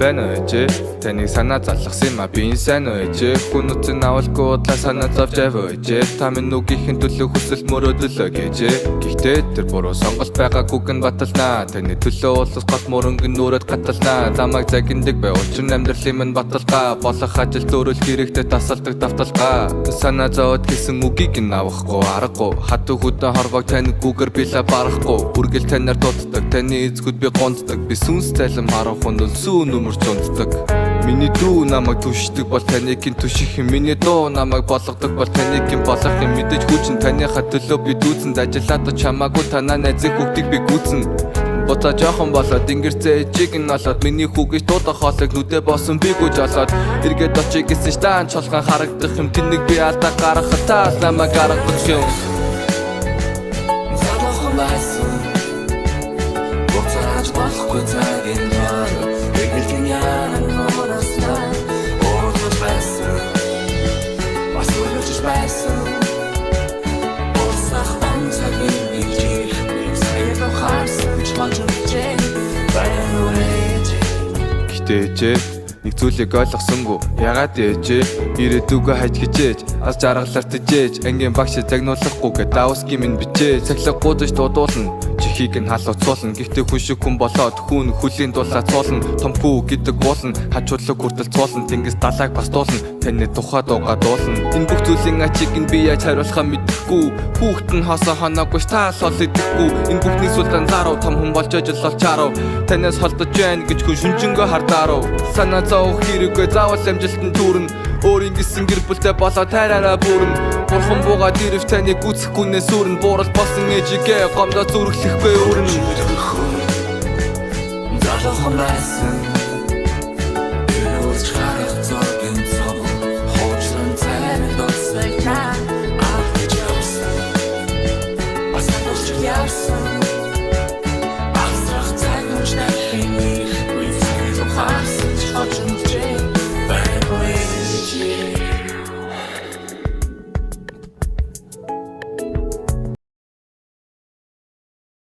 Сайн байна уу, ээжээ? Таныг санаа залгасан юм а, би энэ сайн уу, ээжээ? Хүн үтсэн авалгүй удлаа санаа зовж авь ээжээ. Та минь үгийнхэн төлөө хүсэл мөрөөдөл гэжээ. Гэхдээ тэр буруу сонголт байгаагүйг нь баталнаа. Таны төлөө улс гол мөрөнгө нүрээд гаталнаа. Замайг загиндаг бай, учир нь амьдралын минь баталгаа. Болох ажил зөөрөл хэрэгтэй тасалдаг давталгаа. Санаа зовоод гэсэн үгийг нь авахгүй аргагүй. Хатуу хүдэн хорвоог таньгүйгээр би ла барахгүй. Үргэл танаар дууддаг, таны эзгүүд би гунддаг. Би сүнс цалин харах хүн сүү нүмерч унтдаг. Миний дүү намайг түшдэг бол таныг нь түших юм. Миний дуу намайг болгодог бол таныг нь болох юм. Мэдээж хүчин таныхаа төлөө би дүүцэн. Ажиллаад чамаагүй танаа найзын хүүхдийг би гүцэн. Буцаа жоохон болоод ингэрцээ ээжийг нь олоод, миний хүүгийч дуудах хоолыг нүдэ босон би гүйж олоод эргээд очие гэсэн штан чолгон харагдах юм. Тэнэг би алдаа гаргахад та намайг аргах юм. Залуухан байсан. Буцааж болохгүй цагийн дор Эргэлтэн яаран нуурасна. Уурлаж байсан. Бас үргэлжиж байсан. Уулзах он цагийн илжих. Сая харсан ч болж байна уу, ээжээ? Гэхдээ ээжээ, нэг зүйлийг ойлгосонгүй. Ягаад ээжээ ирээдүгөө хайж хичээж, аз жаргалаар тэжээж, ангийн багш загнуулахгүй гээд даавскийн минь бичээ. Цахилга гудаж дуудуулна, чихийг нь халууцуулна. Гэхдээ хүн шиг хүн болоод хүн хөлийн дулаа цуулна. Том хүү гэдэг уулна, хажуулаг хүртэл цуулна. Тэнгис далайг бас дуулна, таны тухай дууга дуулна. Энэ бүх зүйлийн ачийг нь би яаж хариулахаа мэдэхгүй. Хүүхэд нь хосоо хоноогүй ш, таал хол идэхгүй. Энэ бүхний сүлд анзаарав, том хүн болж ажил олж харав. Танаас холдож байна гэж хүн шүнжэнгөө хардаарав. Санаа зовох хэрэггүй, заавал амжилтанд хүрнэ. Өөрийн гисэн гэр бүлтэй болоо тайраараа бүрнэ. Бурхан бууга дэрвч таныг гүйцэхгүйнээ сүрнэ. Буурал болсон ээжигээ гомдоо зүрхлэхгүй өрнө. Залуухан байсан.